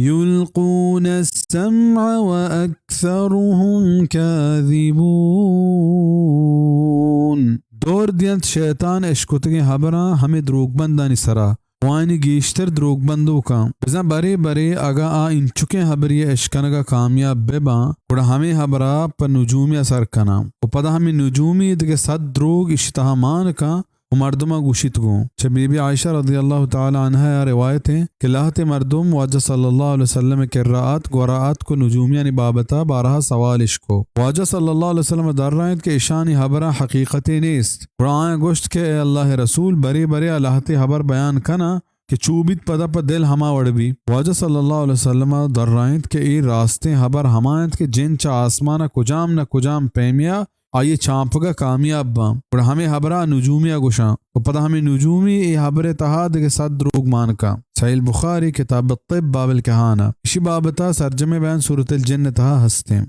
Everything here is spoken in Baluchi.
يلقون السمع وأكثرهم كاذبون۔ دور دینت شیطان اشکتگیں ہبراں ہمے دروگبندانی سرا، و آیانی گیشتر دروگبندوکاں۔ بزاں برے برے اگاں آ انچکیں ہبرے ء اشکنگ ء کامیاب بہ باں، گڑا ہمے ہبر ء پہ نجومی ء سر کناں و پدا ہمے نجومی دگہ صد دروگ ایشی تہا مان کاں و مردماں گوشیت گوں۔ چہ بی بی عائشہ رضی اللہ تعالی عنہا ء روایت انت کہ لہتے مردم واجہ صلی اللہ علیہ وسلم ء کرا اتک، گورا اتک و نجومیانی بابت ء بارہ ء سوال اش کو۔ واجہ صلی اللہ علیہ وسلم ء درائینت کہ اشانی ہبراں حقیقتے نیست۔ گڑا آیاں گوشت کہ اے اللہ ء رسول، برے برے ء لہتے ہبر بیان کناں کہ چو بیت پدا پہ دل ہما وڑ بی۔ واجہ صلی اللہ علیہ وسلم ء درائینت کہ اے راستیں ہبر ہما انت کہ جن چہ آسمان ء کجام نہ کجام پیمیا آئی ء چانپگ ء کامیاب باں، گڑا ہمے ہبر ء نجومی ء گوشاں و پدا ہمے نجومی اے ہبر ء تہا دگہ صد دروگ مان کاں۔ صحیح البخاری، کتاب الطب، باب الکہانہ۔ اشی بابت ء سرجمیں بیان سورۃ الجن ء تہا ہستیں۔